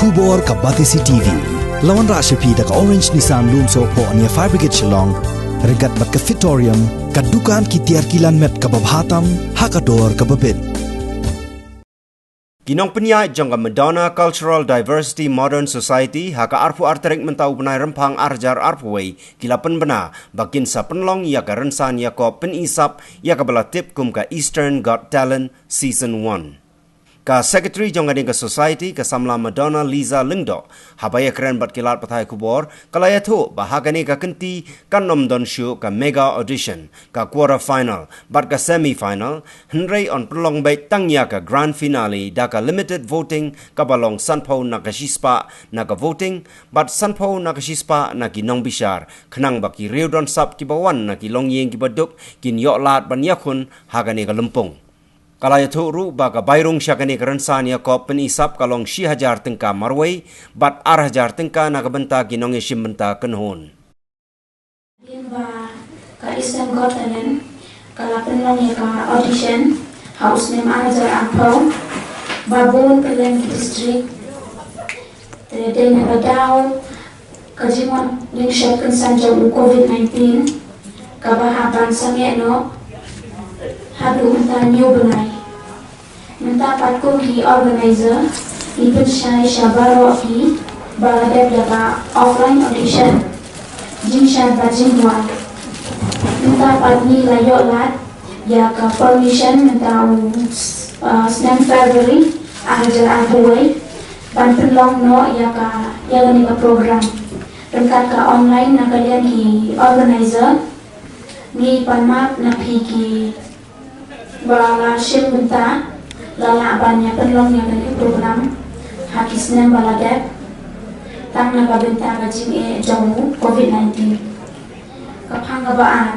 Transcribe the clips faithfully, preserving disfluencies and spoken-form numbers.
Khubor ka Batesi T V. La wanrah sha phi da ka Orange Nissan Lumsohphoh near Fire Brigade Shillong. Ryngkat bad ka Fitorium, ka dukan ki tiar kilan met kaba bha tam ha ka dor kaba bit. Ki nongpynïaid jong ka Madonna Cultural Diversity Modern Society ha ka arphew ar tarik mynta u bnai Rymphang ar hajar arphew wei ki la pynbna ba kin sa pynlong ïa ka rynsan ïakob pyni sap ïa kaba la tip kum ka Eastern Got Talent Season one. Ka Secretary jong kane ka Society, ka samla Madonna Lisa Lyngdoh, haba ïakren bad ki lad pathai khubor, ka la ïathuh ba ha kane ka kynti kan ym don shuh ka mega audition, ka quarter final bad ka semi final, hynrei yn pynlong beit tang ïa ka grand finale da ka limited voting kaba long sanphew na ka shispah na ka voting bad sanphew na ka shispah na ki nongbishar, khnang ba ki riew don sap kiba wan na ki longïing kiba duk kin ïoh lad ban ïakhun ha kane ka lympung. Ka la ïathuh ruh ba ka bai rung sha kane ka rynsan ïakob pyni sap ka long shi hajar tyngka marwei bad ar hajar tyngka na ka bynta ki nongïashim bynta kynhun. Hadien ba ka Eastern Got Talent ka la pynlong ïa ka audition ha u snem ar hajar arphew, ba bun kylleng ki district, te dei na ka daw ka jingwan lyngshop kynsan jong u covid nineteen kaba hap ban sangeh noh haduh mynta hynñiew bnai. Mynta pat kum ki organizer ngi pynshai sha baroh ki ba la dep da ka offline audition, jingshad bad jingduwai. Mynta pat ngi la ïoh lad ïa ka permission mynta u, uh, snem February ar hajar arphew wei ban pynlong noh ïa ka, ïa kane ka program ryngkat ka online na ka liang ki organizer. Ngi pan map na phi ki ba la shim bynta, la lah ban ïa pynlong ïa kane ka program ha ki snem ba la dep, tang na ka bynta ka jingeh jong u covid nineteen. Ka phang kaba ar,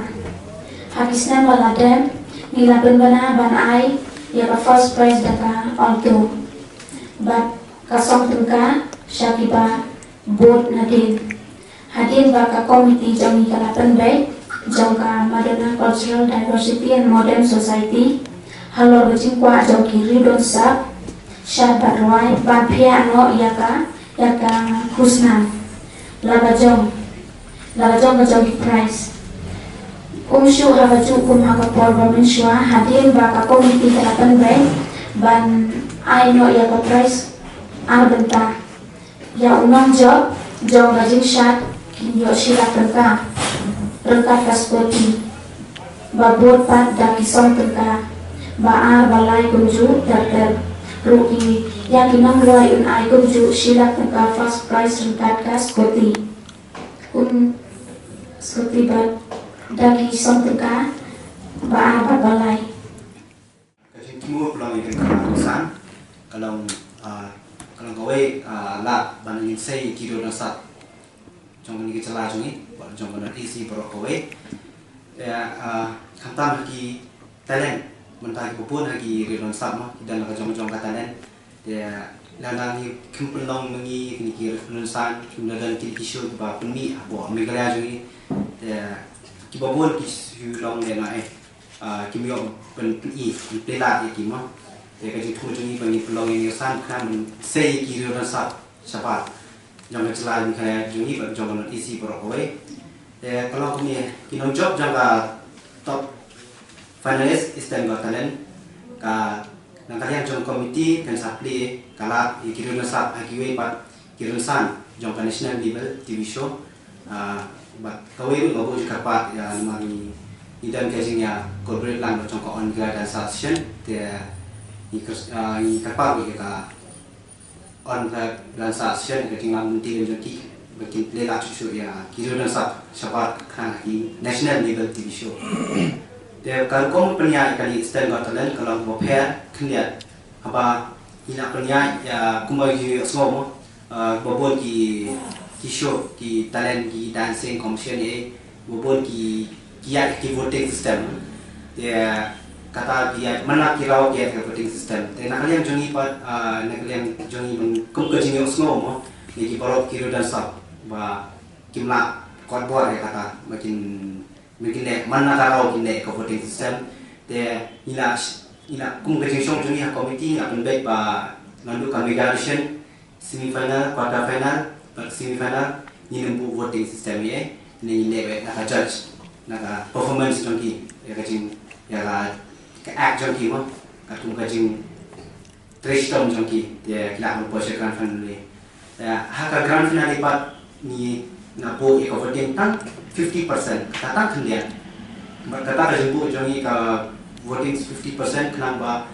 ha ki snem ba la dep ngi la pynbna ban ai ïa ka first prize da ka Alto bad ka song tyngka sha kiba bud nadien. Hadien ba ka komiti jong ngi ka la pynbeit jong ka Madonna Cultural Diversity and Modern Society halor ka jingkwah jong ki riew don sap, shad bad rwai, ban phiah noh ïa ka, ïa ka khusnam. La ka jong, la ka jong ka jong ki prize. Um shuh ha kajuh kum ha ka por ba mynshuwa, hadien ba ka komiti ka la pynbeit ban ai noh ïa ka prize ar bynta. Ïa u nongjop jong ka jingshad kin ïoh shi lak tyngka ryngkat ka scooty, ba bud pat da ki song tyngka, ba ar ba lai kumjuh ter ter ruh ki, ïa ki nongrwai un ai kumjuh shi lak tyngka first prize ryngkat ka scooty. Un scooty bad da ki song tyngka ba ar bad ba lai. Ka jingthmu pynlong ïa kane ka rynsan ka long, ah, ka long kawei, ah, lad ban nang ïeng sei ki riew don sap jong kane ka jylla jong ngi, bad jong ka North East baroh kawei. Te, ah, khamtam ha ki talent, mynta kiba bun ha ki riew don sap mo, ki don la ka jong jong ka talent. Te lada ngi khlem pynlong ma ngi kine ki rynsan, khlem da don kine ki show kiba pynmih hapoh Meghalaya jong ngi, te kiba bun ki shu long lehnoh, eh, ah, kim ïoh ban pyni, ban pynlait ïa ki mo. Te ka jingthmu jong ngi ba ngin pynlong ïa kine ki rynsan khnang ban sei ïa ki riew don sap shabar jong ka jylla Meghalaya jong ngi bad jong ka North East baroh kawei. Te ka long kumne, ki nongjop jong ka top finalist Eastern Got Talent, ka, na ka liang jong ka komiti kan sa plie ka lad ïa ki riew don sap ha kiwei pat ki rynsan jong ka national level T V show. Ah, bad kawei ruh nga buh jingkyrpad ïa, namar ngi, ngi don ka jingïa collaborate lang bad jong ka All Meghalaya Dance Association, te ngi kyr-, ah, ngi kyrpad ruh ïa ka All Meghalaya Dance Association, ka jinglong lynti jong ki, ba kin plie lad shuh shuh ïa ki riew don sap shabar khnang ha ki national level T V show. Te ka rukom pynïaid ïa kane Eastern Got Talent ka long kaba pher khyndiat, haba ngi la pynïaid ïa kumba ngi ïohsngew mo, ah, ba bun ki, ki show, ki talent, ki dancing competition, eh, ba bun ki, ki ïaid ki voting system. Te kata ki ïaid, man la ki rwai ki ïaid ki voting system. Te na ka liang jong ngi pat, ah, na ka liang jong ngi ban kum ka jingïohsngew mo ïa ki baroh ki riew don sap ba kim lah kot bor ïa kata, ba kin, ba kin leh man la ka rwai kin leh ka voting system. Te ngi la, ngi la kum ka jingshong jong ngi ha komiti ngi la pynbeit ba ngan duh ka mega audition. Semi final, quarter final, bad semi final, ngin ym buh voting system ïa, ngin leh beit na ka judge, na ka performance jong ki, ïa ka jing, ïa ka, ka act jong ki mo, katkum ka jing trei shitom jong ki, ïa ki la hap ban poi sha grand final. Ïa, ha ka grand final pat ngi na buh ïa ka voting tang fifty percent, kata tang khyndiat. Bad kata ka jingbuh jong ngi ka voting fifty percent khnang ba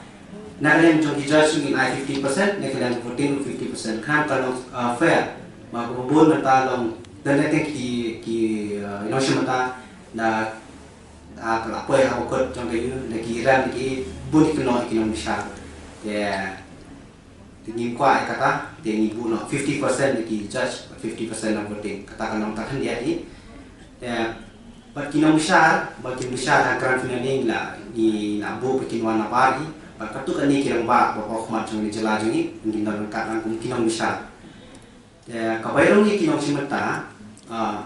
na ka liang jong ki judge ngin ai fifty percent, na ka liang voting fifty percent. Khnang ka long, uh, fair. Ba ka bun mynta long, don na ki, ki, uh, nongshim bynta na, uh, ka la poi ha ka kot jong ka ïing, na ki ran ki bun ki kynnoh ki nongbishar. Te, te ngim kwah ïa kata, te ngi buh noh fifty percent na ki judge, fifty percent na voting. Kata ka long tang khyndiat hi. Te, bad ki nongbishar, bad ki nongbishar ha grand final ngi la, ngi la buh ba kin wan nabar hi. Bad katto katne ki rangbah ba hapoh khmat jong ka jylla jong ngi, ngin don ryngkat lang kum ki nongbishar. Te, ka bairong ïa ki nongshim bynta, ah,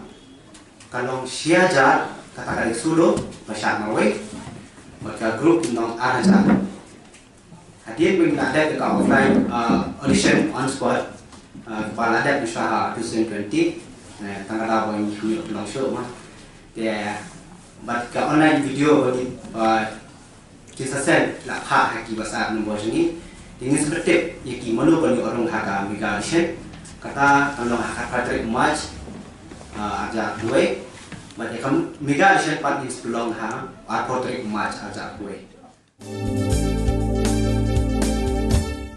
ka long shi hajar, kata ka dei solo, ba shah marwei. Bad ka group long ar hajar. Hadien ba ngi la dep ïa ka offline, ah, audition on spot, ah, ba la dep mynshwa ha two thousand twenty, eh, tang kata ba ngi khmih long shuh ma. Te, bad ka online video ba ngi, ah, ki sa send la phah ha ki WhatsApp number jong ngi. Te ngin sa tip ïa ki mano ban ïoh rung ha ka mega audition. Kata kan long ha ka arphew tarik March, ah, ar hajar arphew wei. Bad ïa ka mega audition pat ngin sa pynlong ha arphew tarik March ar hajar arphew wei.